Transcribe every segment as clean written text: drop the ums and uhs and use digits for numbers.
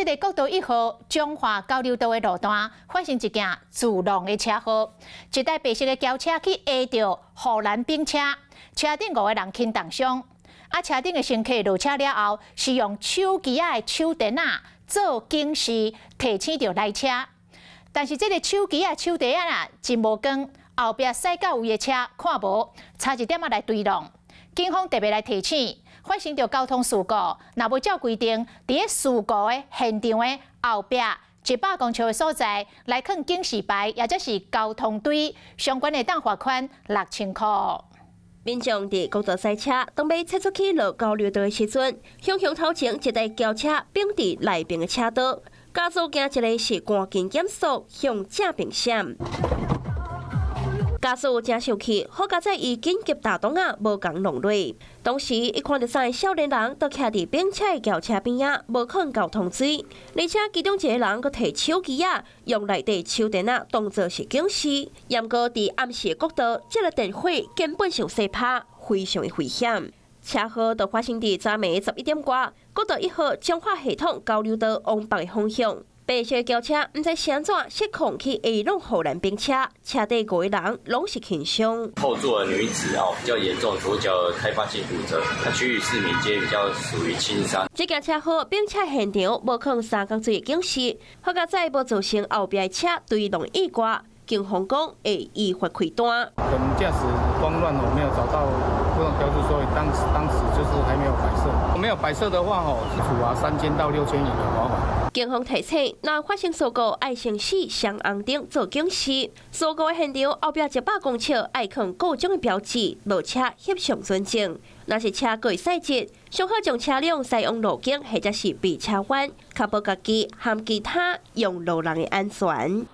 這个國道一號彰化交流道的路段發生一件自弄的車禍，一台白色的轎車去挨著護欄反車，車頂五个人輕重傷。啊，車頂的乘客落車了後，是用手機仔的手電仔做警示，提醒著來車。但是這个手機仔手電仔啊，真無光，後壁駛到位的車看無，差一點仔來追撞。警方特別來提醒，發生著交通事故，若無照規定，佇咧事故的現場的後壁100公尺的所在來囥警示牌，抑或是交通燈，相關會當罰款6000箍。民眾佇國道賽車，當欲切出去落交流道的時陣，向向頭前一台轎車反佇內爿的車道，駕駛驚一个是趕緊減速向正爿閃。駕駛誠生氣，好佳哉伊緊急踏擋仔，無共弄落。當時伊看著三个少年人都徛佇反車的轎車邊仔，無囥交通錐，而且其中一个人閣提手機仔，用內底手電仔當做是警示。毋過佇暗時的國道，這个電火根本是細拍，非常的危險。車禍就發生佇昨暝11點外，國道一號彰化系統交流道往北的方向。白色轎車毋知是按怎失控去下弄護欄反車，車底五个人攏是輕傷。後座的女子哦比較嚴重，左腳開放性骨折，那其餘四名皆比較屬於輕傷。這件車禍反車現場無囥三角錐的警示，好佳哉無造成後壁的車追撞意外。警方講會依法開單。可能駕駛慌亂哦，沒有找到那種標誌，所以當時就是還沒有擺設。沒有擺設的話，吼是處罰3000到6000元的罰款。警方提醒，若發生事故，愛先試雙紅燈做警示。事故的現場後壁100公尺愛囥各種的標誌，落車翕相准證。若是車過細節，上好將車輛駛往路肩或者是避車彎，確保家己和其他用路人的安全。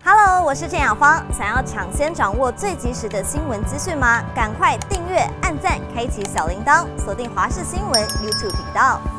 Hello，我是鄭雅芳。想要搶先掌握最及時的新聞資訊嗎？趕快訂閱、按讚、開啟小鈴鐺，鎖定華視新聞 YouTube 頻道。